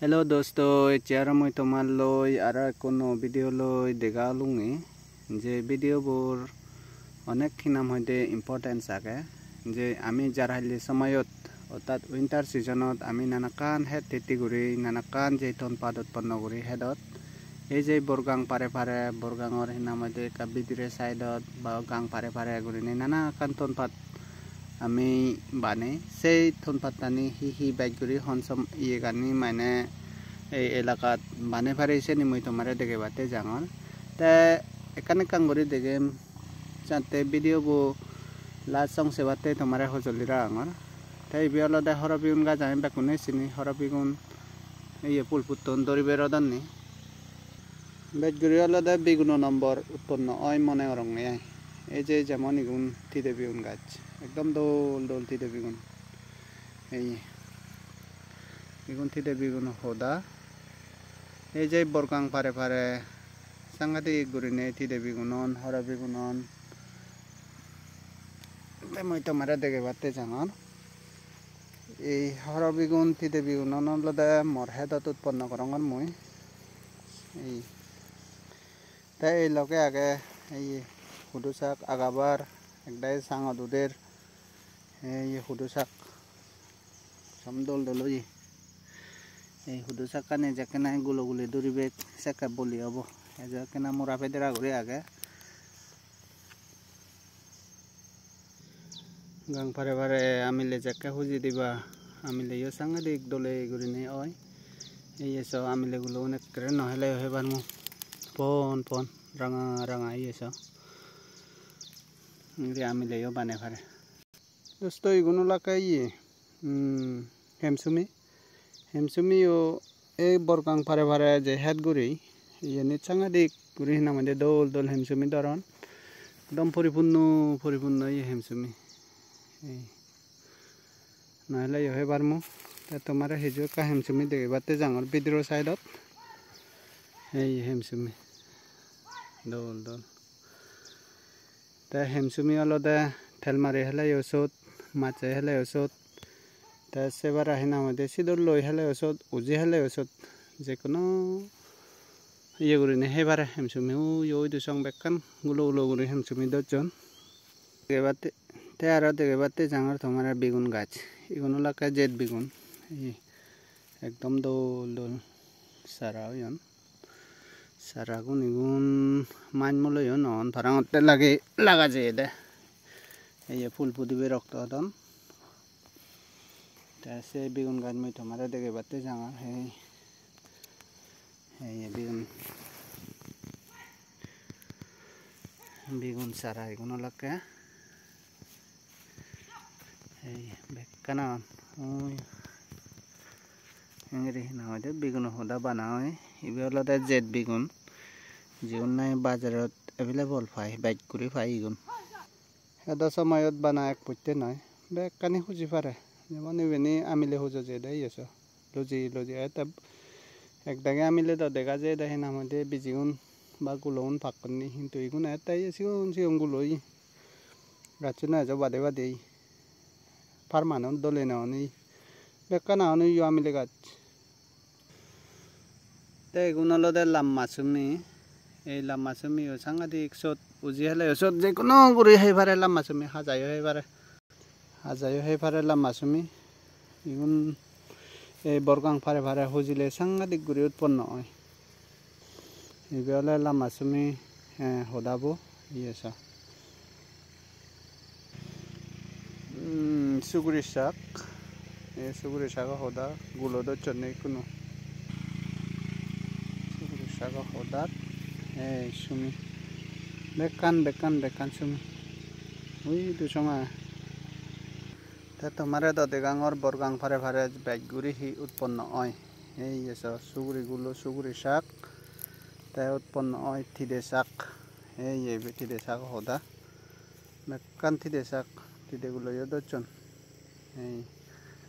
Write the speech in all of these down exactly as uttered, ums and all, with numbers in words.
Hello dosto, ecche aro mui tomar loi aro ekko nuo video loi dega olunge. Je video bor onek hinam hoide importance age. Je ami jar halle somoyot, ortat winter seasonot ami nanakkan het hitti guri, nanakkan je ton pat utponno guri hedot. Ei je Borgang pare pare, Borgangor hinam hoide ekka bidire side-ot ba gang pare pare gurinei nanakkan ton pat ami banei. Sei ton pattani hi hi bej guri hon som iyegani mane ei elakat banei pare seni mui tomare degebatte jangor. Te ekkan ekkan guri degem, jatte video bo last song sebatte tomare hojoli ragangor. Te ibe olode horobigun gaj, ami bekkune sini horobigun, iye, pul putton duri berodonni. Bej guri olode biguno nombor utponno oi mone goronge ai. Ei je jemon igun tide bigun gaj, ekdom dol dol tide bigun. Ei igun tide bigun hoda. Ei je Borgang pare pare sangadik gurinei tide bigunon, horo bigunon. Te mui tomare degebatte jangor. Ei horo bigun, tide bigunon olode mor hedot utponno gorongor mui. Ei. Te ei loge age ei hudu sak agabar, ekdagi sangot uder. Ei hudu sak som dol dol oye. Ei hudu sakkani jekkene gulo guli duribek sekke boli obo. Ei jekkene mora pedera guri age. Gang pare pare amile jekke huji diba, amileyo sangadik dole gurinei oi. Ei so amile gulo un ekkere no heleyo hebar mui. Pon pon ranga ranga ei so. Indi amileyo bane pare. Dosto, igun olakke iye, hmm, hemsumi. Hemsumiyo ei Borgang pare pare je het guri, iyenit sangadik guri hinang hoide dol dol hemsumi doron. Ekdom poripunno, poripunno iye hemsumi. Ei. No heleyo hebar mui. Te tomare hiju ekka hemsumi degebatte jangor bidiro side-ot. Ei hemsumi. Dol dol. Te hemsumi olode tel mari heleyo sot, macche heleyo sot. Te se bara hinang hoide sidol loi heleyo sot, uji heleyo sot. Jekuno iye gurinei hei pare hemsumi, uyo udu song bekkan gulo gulo guri hemsumi dojjon. Degebatte, te aro degebatte jangor tomare bigun gaj. Igun olakke jet bigun. Ei ekdom dol dol sara oyon. Saragun igun maj muloyo no on, parapang otte lage laga jeyede. Ei ye pul pudibe rokto odon. Te se bigun gaj mui tomare degebatte jangor, ei, ei ye bigun, bigun sara igun olakke. Ei bekkan agon. Ui. Engiri hi nang hoide biguno hoda bana oi. Ibe olode jet bigun. Jigun nahi bajarot available pai, bej guri pai igun. Edo somoyot bana ek potte noi. Bekkani huji pare. Jemon ibeni amile hujo jeyede iye so. Luji luji ete ekdagi amile do dega jai de, hinang hoide bijigun ba gulogun pakkonni, hintu igun ette ye sigon sigon gulo oye. Gacchuno ejo bade bade oye. Parmano dole no oni. Bekkani oni yo amile gach. Te igun olode lamma sumi. Ei lamma sumiyo sangadik, sot uji heleyo sot je hono guri hei pare lamma sumi, hajayo hei pare. Hajayo hei pare lamma sumi. Igun ei Borgang pare pare hujile sangadik guri utponno oi. Ibe ole lamma sumi, eh, hodabo, iye sa. Hmm, suguri sak. Ei suguri sago hoda gulo docchonne ikkunu. Suguri sago hodat ei sumi. Bekkan, bekkan, bekkan sumi. Ui du song age. Te tomare do degangor Borgang pare pare bej guri hi utponno oi. Ei ye so suguri gulo, suguri sak. Te utponno oi tide sak. Ei ye be tide sak hoda. Bekkan tide sak, tide gulo yo docchon. Ei,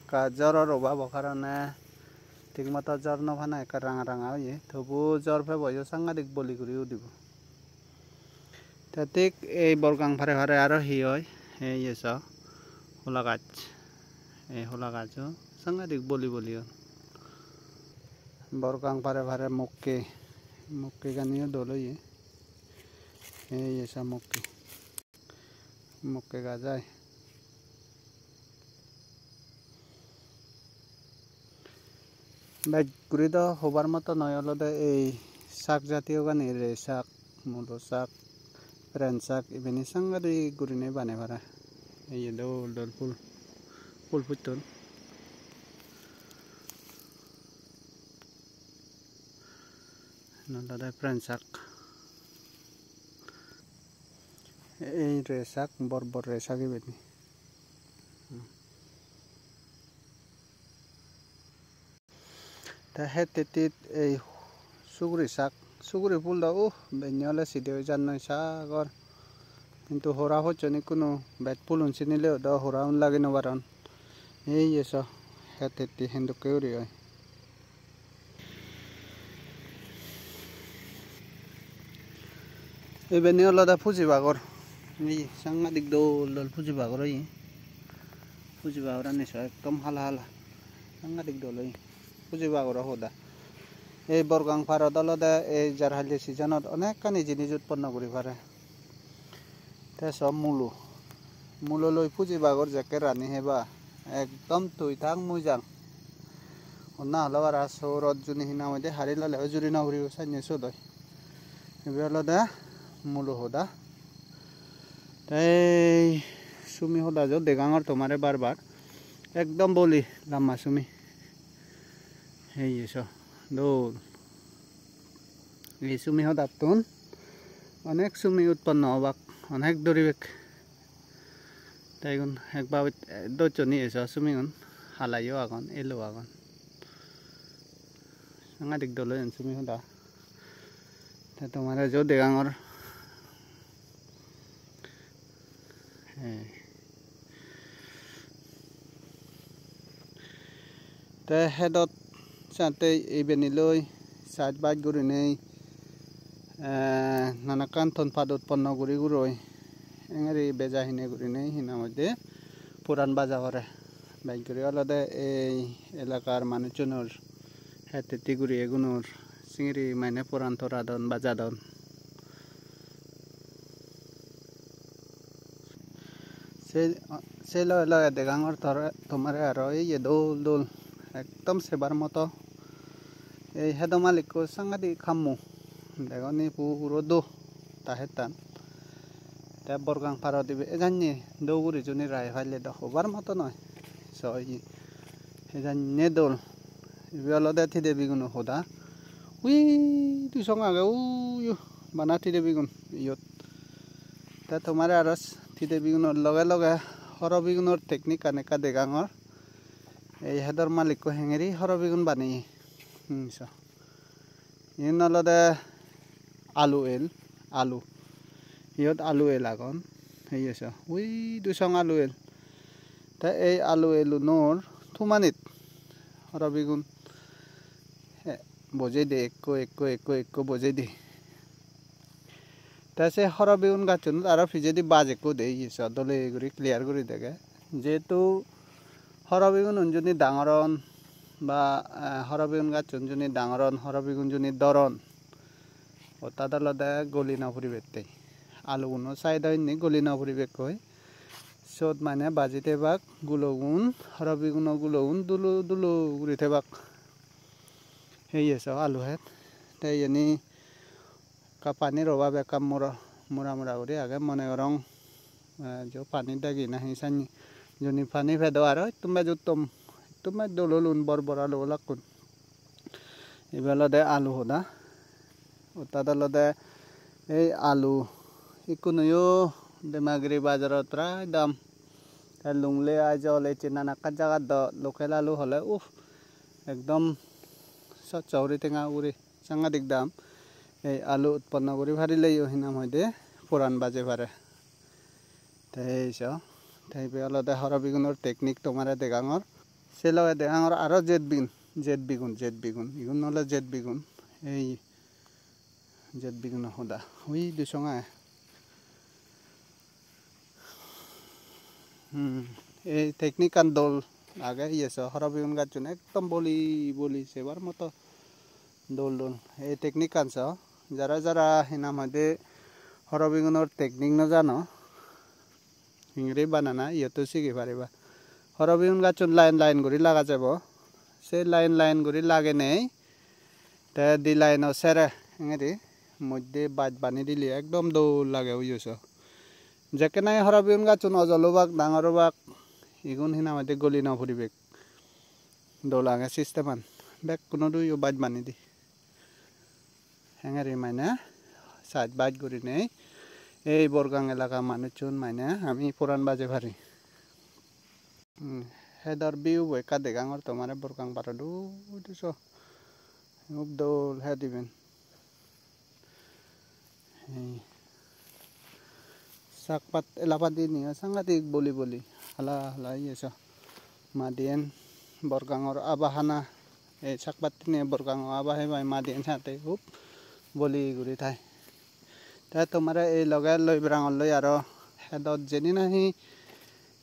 ekka joror obabo karone thik moto jor no pana, ekka ranga ranga oye. Tobu jor pebo yo sangadik boli guri udibo. Te thik ei Borgang pare pare aro hi oi, ei ye so, hola gaj. Ei hola gajo sangadik boli boli on. Borgang pare pare mokke, mokke ganiyo dol oye. Ei ye sa mokke, mokke gaj ai. Bej guri do hobar moto noi, olode ei sak jatiyo gani, re sak, mulo sak, peren sak, ibeni sangadik gurinei bane para. Ei ye dol dol phul, phul putton. Iyen olode peren sak. Ei re sak, bor bor re sak ibeni. Te het hittit ei suguri sak, suguri phul do, uh, benne ole side oi jannoi sagor. Hintu hora pocchon ikkunu, bej phulun sinileo do hora un lagi no paron. Ei ye so, het hitti hindokke guri oi. Ibeni olode puji bagor. Ei sangadik dol dol puji bagor oye. Puji bagorani so ekdom hala hala. Sangadik dol oye. Puji bagoro hoda. Ei Borgang parot olode ei jar halle seasonot onekkani jinis utponno guri pare. Te so mulo. Mulo loi puji bagor jekke rani heba. Ekdom tui thang mui jang. Honna holo bara sorot juni hinang hoide hari lole o juri no puribo sanne sot oi. Ibe olode mulo hoda. Te ei sumi hoda jo degangor tomare bar bar. Ekdom boli lamba sumi. Ei ye so dol. Ei sumi hodattun onek sumi utponno obak, onek duribek. Te igun ek babit, eh, docchoni ei so sumigun, halayo agon, elo agon. Sangadik dol oyon sumi hoda. Te tomare jo degangor. He. Te hedot sante ibeni loi saj baj gurinei, eh, nanakkan ton pad utponno guri guroi engeri beja hine gurinei, hinang hoide puran baja pore. Bej guri olode ei elakar manuchunor het hitti guri egunor singiri mane puran toradon, bajadon. Se, se loge loge degangor tore, tomare aro ei ye dol dol, ekdom sebar moto. Ei hedo malikko sangadik kammo, degoni puro do ta hettan. Te Borgang parot ibe ejanne do guri juni rai palle do hobar moto noi. So, ye ejanne dol. Ibe olode tide biguno hoda. Ui, du song age, ui, ui, bana tide bigun iyot. Te tomare aro s-, tide bigunor loge loge horo bigunor technique an ekka degangor. Ei hedor malikko hengeri horo bigun baneye. Hmm, so. Iyen olode alu el, alu. Iyot alu el agon. Ei ye so, ui du song alu el. Te ei alu elunor thumanit horo bigun, he, bojei de ekko, ekko, ekko, ekko bojei de. Te se horo bigun gacchunot aro pijedi baj ekko de, ye so dole guri clear guri dege. Jehetu horo bigunun juni dangoron ba, eh, horo bigun gacchun juni dangoron, horo bigun juni doron, ottat olode goli no puribatte. Aluguno side o inni goli no puribakkoi. Sot mane baji thebak gulogun, horo biguno gulogun dulo dulo guri thebak. Ei ye so alu het. Te iyeni ekka panir obab ekka mura, mura mura guri age mone gorong. Eh, jo pani dagi nahi sanne. Juni pani pedo aro ettum bej uttom, ettum bej dol olun bor bor alu olakkun. Ibe olode alu hoda. Ottat olode ei alu ikkunoyo Demagiri bajarot prai dam. Te Lunglei, Aizawl ecche nanakkan jagat do local alu hole, uff, ekdom soccho guri tenga ugure, sangadik dam. Ei alu utponno guri parileyo hinam hoide poran baje pare. Te ei so, te ibe olode horo bigunor technique tomare degangor. Se loge degangor aro jet bigun, jet bigun, jet bigun. Igun ole jet bigun. Ei jet biguno hoda. Ui du song age. Hmm, ei technique an dol age, iye so horo bigun gacchun ekdom boli boli sebar moto. Dol dol. Ei technique-an so. Jara jara hi nang hoide horobigunor technique no jano, hingiri banana, iyotto sigi pariba. Horobigun gacchun line line guri laga jabo. Se line line guri lagenei te di line-o sere hingiri moddye baj bani dile ekdom dol lage uyo so. Jekke nahi horobigun gacchun ojol obak, dangor obak, igun hi nang hoide goli no puribek. Dol age system-an. Bekkunottun yo baj bani di. Hengeri mane saj baj gurinei ei Borgang elaka manuchun mane ami poran baje pari. Hmm, hedor view bo ekka degangor tomare Borgang paro dui duso. Hub dol het iben. Ei sakpat elapadi niyo sangadik boli boli, hala hala iye so. Madiyen Borgangor aba hana, ei sakpat niye Borgango aba hebai madiyen sate hub boli guri thai. Te tomare ei loge loi berangor loi aro hedot jeni nahi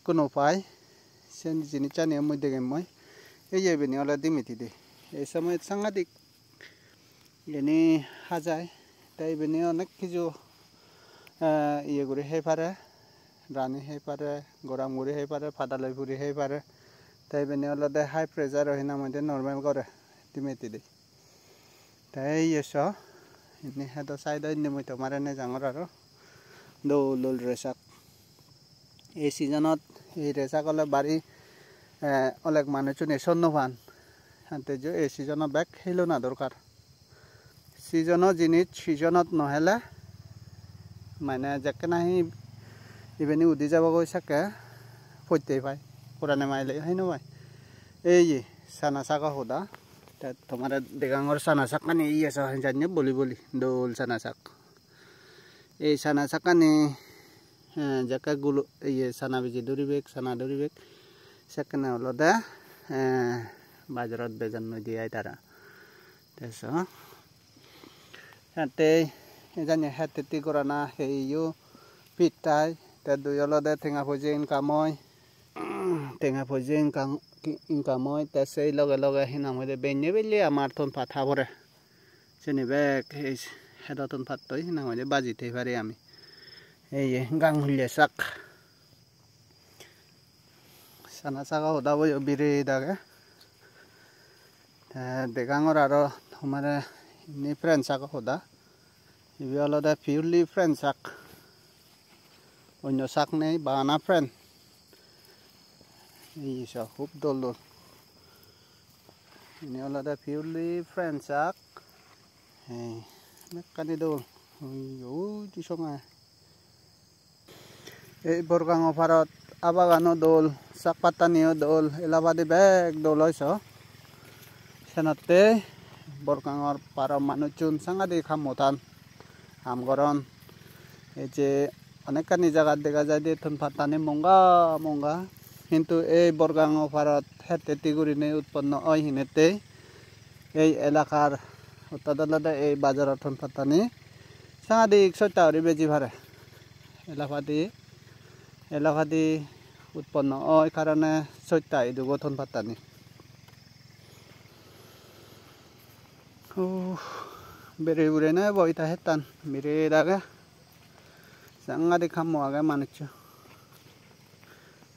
kono pai, sen jinissani mui degem mui. Ei ye ibeni ole dimitide. Ei somoy sangadik iyeni hajai. Te ibeni onek hiju, eh, iye guri hei pare, rani hei pare, goram guri hei pare, padaloi puri hei pare. Te ibeni olode high pressure o hi nang hoide normal gore dimitide. Te iye so, indi hedo side o indi mui tomare nejangor aro dol dol resak. Ei season-ot ei resak ole bari, eh, oleg manuchune son no pan. Hante jo ei season-o bek helona dorkar. Season-o jinis season-ot no hele, mane jekke nahi ibeni udi jabogoi sekke pottey pai, purane maile hai no pai. Ei ye sana sago hoda, te tomare degangor sana sakkani iye so janne boli boli dol sana sak. Ei sana sakkani, eh, jekke gulo, iye, sana biji duribek, sana duribek, sekkene olode, eh, bajarot bejon noi de ai tara. Te so, te ejani het hetti gorana heiyo pittai, te dui olode tenga poje income oi, tenga poje income, income oi, te sei loge loge hi nang hoide benne belle amar ton pat habore. Sini bek ei hedottun pattoi hi nang hoide baji thei pari ami. Ei ye gang hulle sak. Sana sago hoda boyo biret age. Te degangor aro tomare indi pren sago hoda. Ibe olode purely pren sak. Onno sak nei, bana pren. Ei so hub dol dol. Ini olode purely pren sak. Ei, mekkani dol. Ui, ui, di songe. Ei Borgango parot abagano dol, sak pattaniyo dol, elabadi bek dol oi so. Senotte Borgangor paro manuchun sangadik hammo tan, ham goron. Ei je onekkani jagat dega jaide ton pattani monga monga, hintu ei Borgango parot het hetti gurinei utponno oi hinette ei elakar ottat olode ei bajaro ton pattani sangadik sosta guri beji pare. Elapadi, elapadi utponno oi karone sosta idugo ton pattani. Uh, bere hure no ebo ita hettan, biret age. Sangadik hammo age manuccho.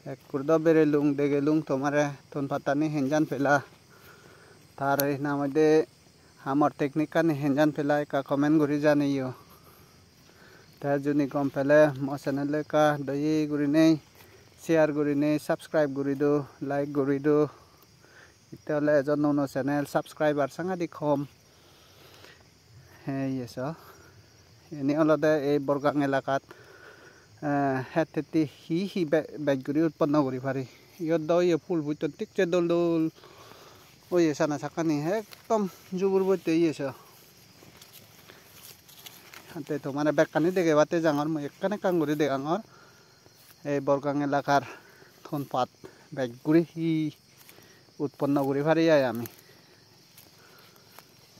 Ekkur do berelung, degelung tomare ton pattani henjan pela. Tar hi nang hoide hamor technique ani henjan pela ekka comment guri janeyo. Te juni gom pele mo channel ekka doye gurinei share gurinei subscribe guri do, like guri do. Itte ole ejo nuo nuo channel, subscriber sangadik hom. He, iye so. Ini olode ei Borgang elakat, eh, het hetti hi hi be-, bej guri utponno guri pari. Iyot do iye phul putton thik se dol dol. Oye sana sakkani ekdom jubur botte iye so. Te tomare bekkani degebatte jangor, mui ekkan ekkan guri degangor. Ei Borgang elakar ton pat bej guri hi utponno guri pari ai ami.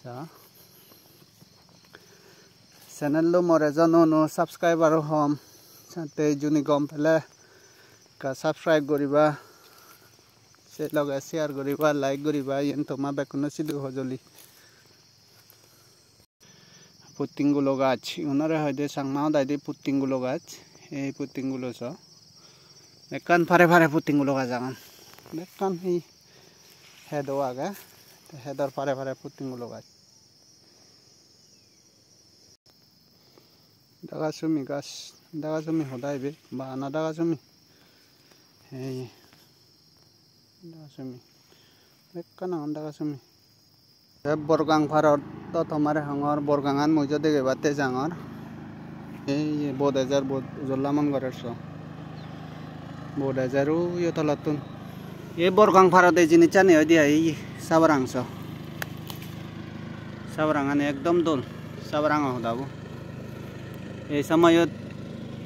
Sa-, channel-lo more jono no subscriber hom, sate juni gom pele ekka subscribe guriba, se loge share guriba, like guriba, iyen toma bekkuno sidu hojoli. Putting gulo gaj, igunore hoide Changma hodai di putting gulo gaj. Ei putting gulo so. Ekkan pare pare putting gulo gaj agon. Ekkan hi hedo age. Te hedor pare pare putting gulo gaj. Daga sumi gaj, daga sumi hoda ibe, bana daga sumi. Ei, daga sumi. Ekkan agon daga sumi. Te Borgang parot do tomare hongor, Borgangan mui jo degebatte jangor. Ei, ei, boat ejer, boat ujollamon gorer so. Boat ejer uyo tolottun. Ei Borgang parot ei jinissani oide ai, ei sabarang so. Sabarangani ekdom dol. Sabarango hodabo. Ei somoyot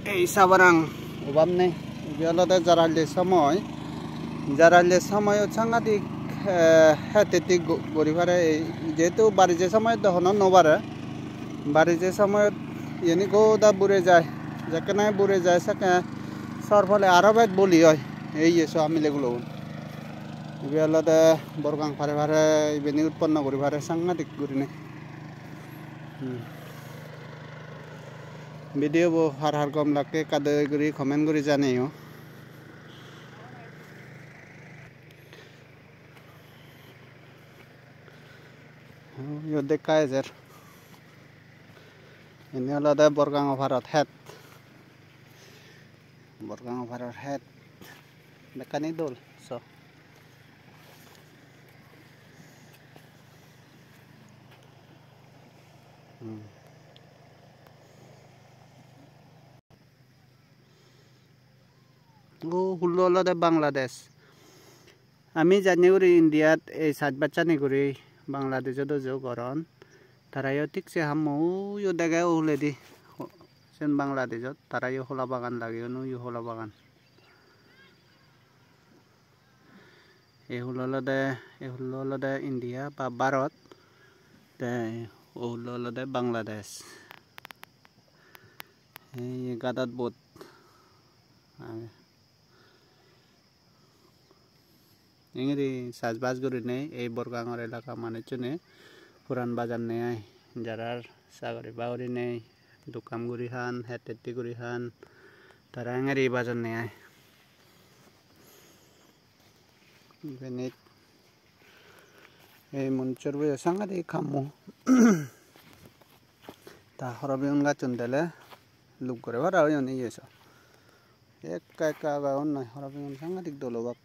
ei sabarang obab nei. Ibe olode jaralle somoy. Jaralle somoyot sangadik, eh, het hetti gu-, guri pare. Ei jehetu barije somoyot do hono no bare. Barije somoyot iyeni goda bure jai. Jekkene bure jai sekke sor pole aro bej boli oi. Ei ye so amile gulo. Ibe olode Borgang pare pare ibeni utponno guri pare sangadik gurinei. Hmm. Video bo har har gom lakke ekka doi guri comment guri janeyo. Iyot ekka ejer. Indi olode Borgango parot het. Borgango paror het. Bekkani dol so. Hmm. O hullo olode Bangladesh. Ami jani guri Indiat ei sajbassani guri Bangladeshot ojo goron. Tarayo thik se hammo uyo dege o huledi. Sen Bangladeshot tarayo hola bagan lageyon, uyo hola bagan. Ei hullo olode, ei hullo olode India ba Bharot, te o hullo olode Bangladesh. Ei gadot boat age. Engiri chasbas gurinei ei Borgangor elaka manuchchune puran bajanne ai. Jarar sagori bagori nei, duk kam guri han, het hetti guri han, tara engiri bajanne ai. Ibenit ei monchor boyo sangadik kammo. Ta horobigun gacchun dele luk gore para oyon iye so. Ekka ekka aga on noi, horobigun sangadik dol obak.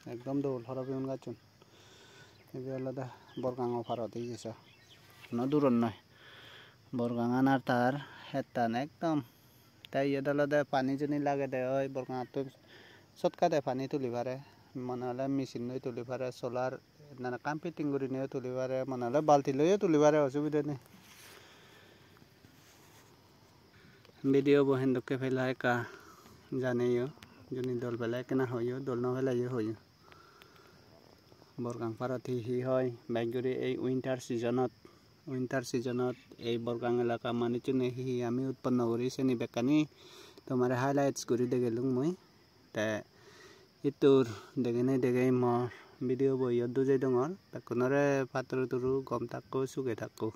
Ekdom dol horobigun gacchun. Ibe olode Borgango parot iye so. Hono durot noi. Borgangan ar tar hettan ekdom. Te iyot olode pani jeni lagede oi, Borgangattun sotkade pani tuli pare. Mone ole machine loi tuli pare, solar nanakkan fitting gurineiyo tuli pare, mone ole balti loiyo tuli pare, osubide nei. Video bo hendokke pela ekka janeyo, juni dol pele ekkena hoyo, dol no peleyo hoyo. Borgang parot hi hi hoi, bej guri ei winter seasonot, winter seasonot ei Borgang elaka manuchchune hi hi ami utponno guri seni bekkani tomare highlights guri degelung mui. Te ittur degenei degei mo video bo iyot dujei dongor. Bekkunore patturu turu, gom takko, suge takko.